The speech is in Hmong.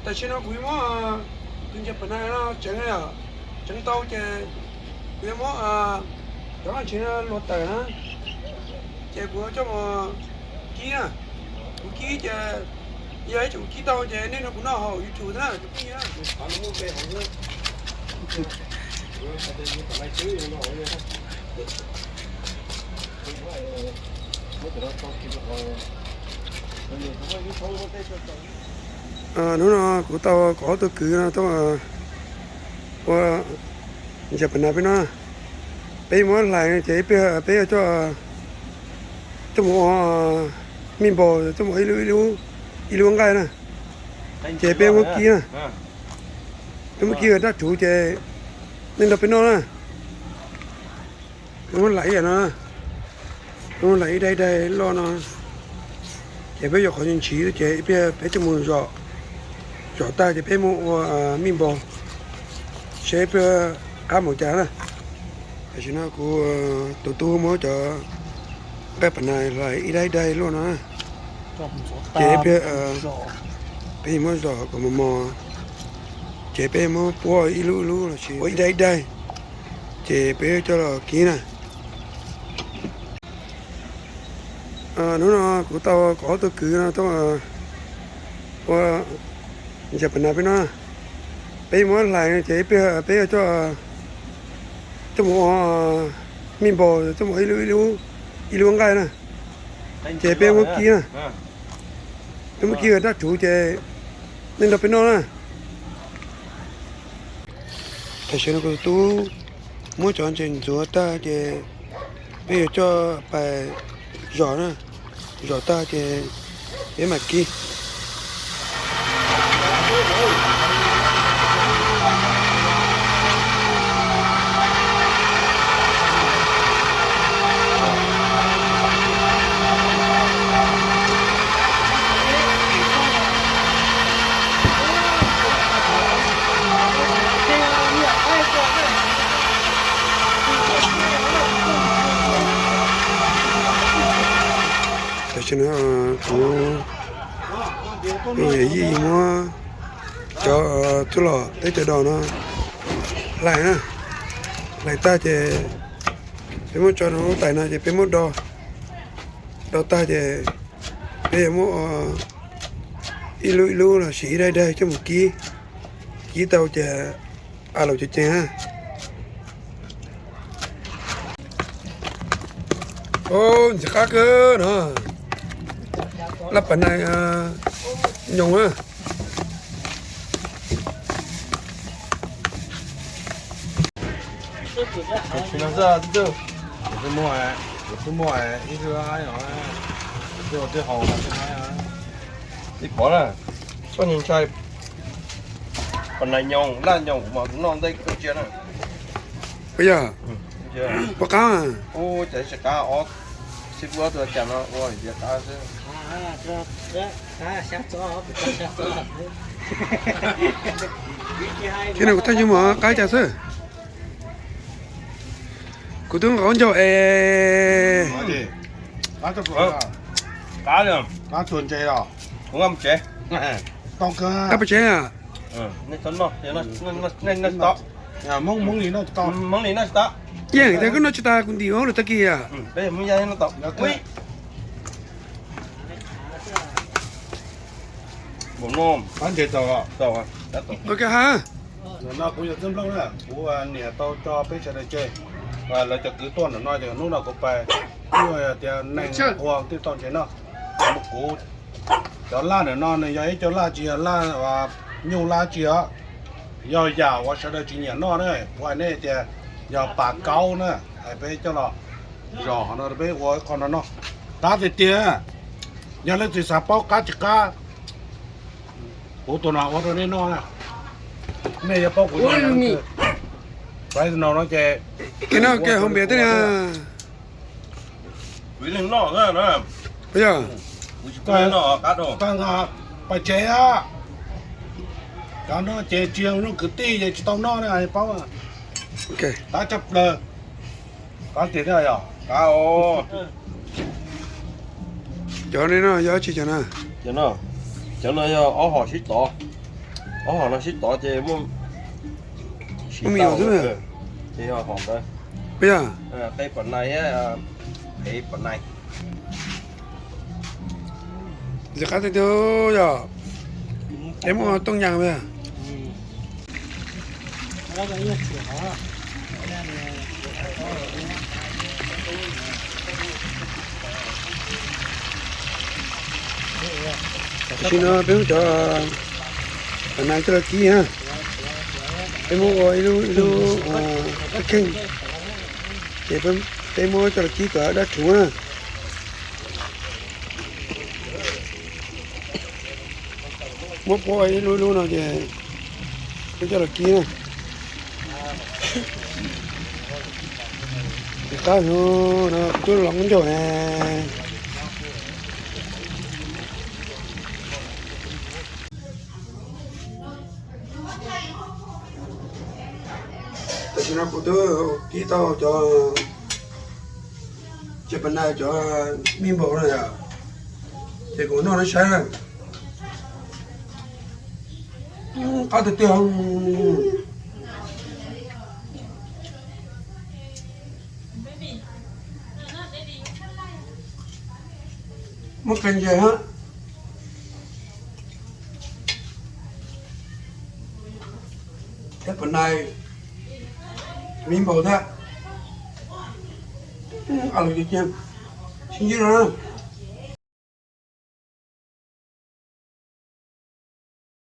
Tam sim no kuv yuav muab tus ntses pas nais no tseev, tseev tau ces kuv yuav muab cov vaj ntsev no luag tawm na, ces kuv yuav coj mus kib na. Kuv kib ces yog ib tsoom kib tau ces nej nrog kuv noj hauv YouTube na cov phooj ywg. Hnub no kuv tau kaum ob tug kwv no tuaj ua ntses pas nais peb no. Peb muab hlais ces ib pliag peb yuav coj, coj mus ua mij npaus, coj mus ib lub ib lub nqaij na. Ces peb muab kib na. Peb muab kib raj ruv ces nej nrog peb noj na. Peb muab hlais ib yam no, peb muab hlais ib daim ib daim loj no, ces peb yuav qhov ntshiv ces ib pliag peb coj mus zom, zom tag ces peb muab ua mij npaus, seb ib pliag qab npaum cas na. Tam sim no kuv tus tub muab cov nqaij pas nais hlais ib daim ib daim loj no, ces ib pliag peb muab zom kom mos mos, ces peb muab puab ib lub ib lub los sis ua ib daim ib daim, ces peb coj los kib na. Hnub no kuv tau kaum ob tug kwv no tuaj ua ntses pas nais peb no. Peb muab hlais ces ib pliag peb yuav coj, coj mus ua mij npaus, coj mus ib lub ib lub nqaij na. Ces peb muab kib na. Peb muab kib raj ruv ces nej nrog peb noj na. Tam sim no kuv tus tub muab cov ntses ntxuav tag ces peb yuav coj pais zom na. Zom tag ces peb mam kib. Tam sim no kuv yij muab cov tub los teb cov dos no hlais na. Hlais tag ces peb muab tso rau lub tais no ces peb muab do, do tag ces peb yuav muab ib lub ib lub los sis ib daim ib daim coj mus kib. Kib tau ces a los ceev ceev na. Ntxim qab kawg no, laj pas nais nyoos na. Kuv twb muaj, kuv twb muaj ib lub, kuv twb ua twb haus, twb pov na. Koj ntshai pas nais nyoos laj nyoos kuv mas kuv noj ntej kuv tsis ntsia na. Puas yog? Puas qab? Ub, cas tsis qab os, sib pub ob tug cas no ua tias qab xwb. Thiab no kuv thaj yeej mus qab cas xwb. Kuv twb nqaus ncaug es. Qab, qab tsev. Qab tsev a. Yeej tias koj noj tsis tas kuv ntim ua lus tag kis a. Ok ha. Ntawm no kuv yog Txawj Nplooj na, kuv niam tau tso peb sawv daws tseg. Lawv cov kwv tuaj ntawm no ces hnub no kuv pais, kuj yog tias neeg ua twb tau ntses noj. Kuv cov laj ntawm no nws yog ib co laj tsis yog laj nyuj laj tsi os, yog yam uas sawv daws tsis nyiam noj na. Kuv hais nej tias yog pas kaub na, es peb coj los zom no peb ua qho no noj. Qab tiag tiag, yog leej twg xav paub qab tsis qab, kuv tus no ua rau nej noj na. Nej yuav paub kuv no ces, no ces, yog, koj nqa pas tsev a, cov no ces tsis yog kwv tij ces tsis tau noj na, paub. Qab tshaj plaws. Qab tiag thiab yog. Cov no yog dab tsi cov na? Cov no yog ob hom sib tov. Ob hom no sib tov ces muaj, muaj me nyuam xwb na. Ces yog hom ntawd, qe pom nais thiab, qe pom nais. Ntxim qab tiag tiag yog, es muaj tooj nyas mas. Tam sim no peb muab cov pom nais coj los kib na. Peb muab ua ib lub ib lub kheej, ces peb muab coj los kib kom dab rhuv na. Muab puab ib lub ib lub no ces peb coj los kib na. Ntxim qab no, kuv twb los muab ncauj ne. Tam sim no kuv twb kib tau cov, cov pom nais cov me npaum no yom, ces kuv noj nej saib na. Qab tiag tiag. Muaj qee ntses hab, thiab pom nais me npaum thiab. Los sib ntsib no na.